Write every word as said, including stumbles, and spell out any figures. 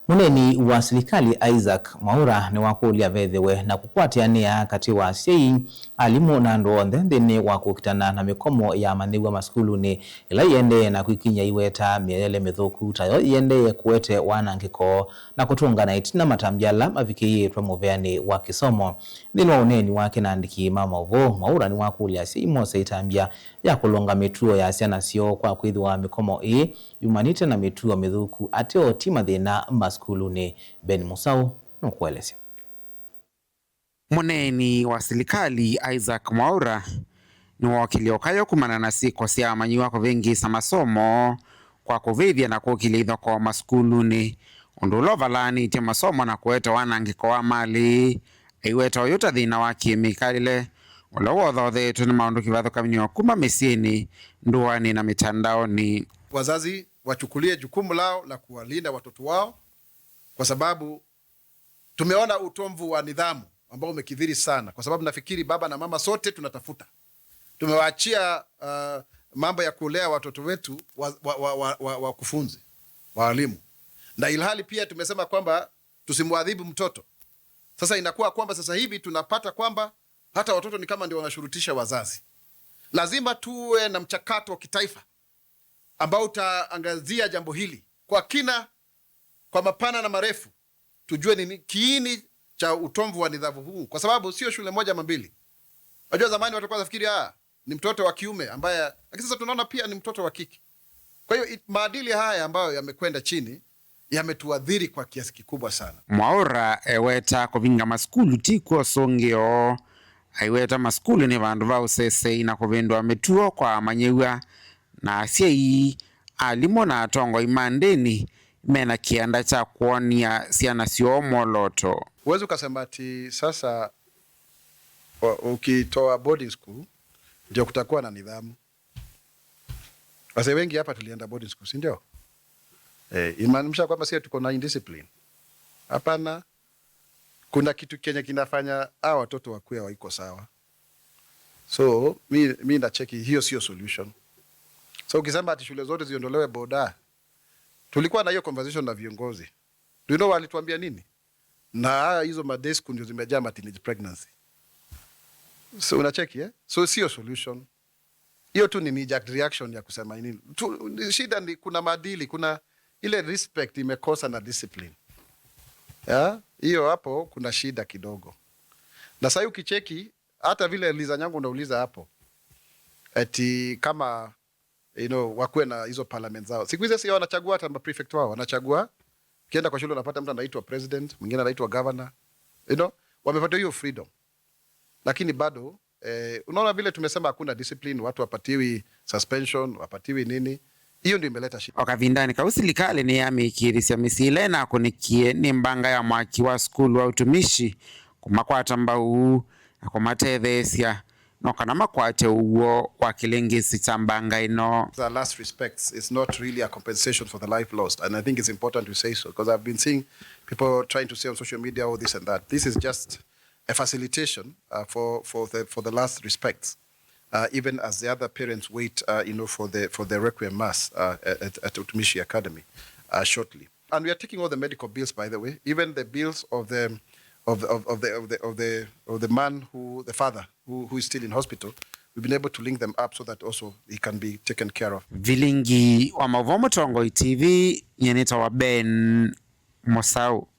Mũneeni wa silikalĩ Isaac Mwaũra nĩwakũlya vethĩwe na kũkwatĩanĩa katĩ wa asyai, alimũ na andũ onthe nthĩnĩ wa kũkitana na mĩkomo ya amanyĩw'a masukulunĩ ĩla ĩendee na kwĩkiny'a iweta mĩelele mĩthũku tayo ĩendee kũete wanangĩko na kũtũngana ĩtina matambya ala mavikĩĩtwe mũveanĩ wa kĩsomo. Nthĩnĩ wa ũneeni wake na andĩki ma maũvoo, Mwaũra nĩwakũlya asyai mose ĩtambya ya kũlũnga mĩtuo ya syana syoo kwa kwĩthĩwa mĩkomo ĩĩ yumanĩte na mĩtuo mĩthũku ateo ti mathĩna masukulunĩ. Ben Mũsaũ nũkũelesya. Mũneeni wa silikalĩ Isaac Mwaũra nĩwookĩlye ũkayũ kumana na syĩko sya amanyĩw'a kũvĩngĩĩsa masomo kwa kũvĩvya na kũkĩlya ithokoo masukulunĩ, ũndũ ũla ũvalaanĩtye masomo na kũete wanangĩko wa malĩ, aiweta ũyũ ta thĩna wa kĩmĩkalĩle ũla wothotheetwe nĩ maũndũ kĩvathũkany'o kuma mĩsyĩnĩ, ndũanĩ na mĩtandaonĩ. Wazazi wachukulie jukumu lao la kuwalinda watoto wao, kwa sababu tumeona utovu wa nidhamu ambao umekithiri sana, kwa sababu nafikiri baba na mama sote tunatafuta. Tumewaachia, uh, mambo ya kulea watoto wetu wa, wa, wa, wa, wa, wakufunzi, waalimu. Na ilhali pia tumesema kwamba tusimwadhibu mtoto. Sasa inakuwa kwamba sasa hivi tunapata kwamba hata watoto ni kama ndio wanashurutisha wazazi. Lazima tuwe na mchakato wa kitaifa ambao utaangazia jambo hili kwa kina, kwa mapana na marefu, tujue ni ni-, kiini cha utovu wa nidhamu huu, kwa sababu sio shule moja ama mbili. Unajua, zamani watu walikuwa wanafikiri, "Ah, ni mtoto wa kiume ambaye," lakini sasa tunaona pia ni mtoto wa kike. Kwa hiyo, it-, maadili haya ambayo yamekwenda chini yametuathiri kwa kiasi kikubwa sana. Mwaũra eweta kũvinga masukulu ti kw'o ũsũngĩo. Aiweta masukulu nĩ vandũ va ũsesei na kũvĩndũa mĩtuo kwa amanyĩw'a na asyai, alimũ na atongoi ma ndĩni mena kĩanda kya kwonia syana syoo mwolooto. Huwezi ukasema ati sasa, wa-, ukitoa boarding school ndio kutakuwa na nidhamu. Wazee wengi hapa tulienda boarding school, si ndio? Eh, inamaanisha kwamba sisi tuko na indiscipline? Hapana. Kuna kitu kenye kinafanya hawa watoto wakuwe hawaiko sawa. So, mi, mi nacheki, hiyo sio solution. So, ukisema ati shule zote ziondolewe boda, tulikuwa na hiyo conversation na viongozi. Do you know walituambia nini? Na haya, hizo ma day school ndio zimejaa ma teenage pregnancy. So, unacheki, eh? So, sio solution. Hiyo tu ni knee jerk reaction ya kusema nini. Tu, shida ni kuna maadili, kuna ile respect imekosa na discipline. Ya? Hiyo hapo kuna shida kidogo. Na sasa ukicheki, hata vile Liza Nyangu unauliza hapo, eti kama, you know, wakuwe na hizo parliament zao. Siku hizi sio wanachagua hata ma prefect wao, wanachagua, ukienda kwa shule unapata mtu anaitwa president, mwingine anaitwa governor. You know, wamepata hiyo freedom. Lakini bado, eh, unaona vile tumesema hakuna discipline, watu wapatiwi suspension, wapatiwi nini. Hiyo ndio imeleta shida. O kavindanĩ kau, silikalĩ nĩyamĩĩkĩĩthĩsya mĩsyĩ ĩla ĩnakũnĩkie nĩ mbanga ya mwaki wa sukulu wa ũtumishi, kũmakwata mbau na kũmatetheesya no kana makwate ũw'o wa kĩlĩngĩsĩ kya mbanga ĩno. The last respects is not really a compensation for the life lost, and I think it's important to say so, because I've been seeing people trying to say on social media, "Oh, this and that." This is just a facilitation, uh, for, for the, for the last respects, uh, even as the other parents wait, uh, you know, for the, for the requiem mass, uh, at, at Utumishi Academy, uh, shortly. And we are taking all the medical bills, by the way, even the bills of the, of, of, of the, of the, of the, of the man who, the father who, who is still in hospital. We've been able to link them up so that also he can be taken care of. Vilingi wa maũvoo Mũtongoi T V, nyie nĩtawa Ben Mũsaũ.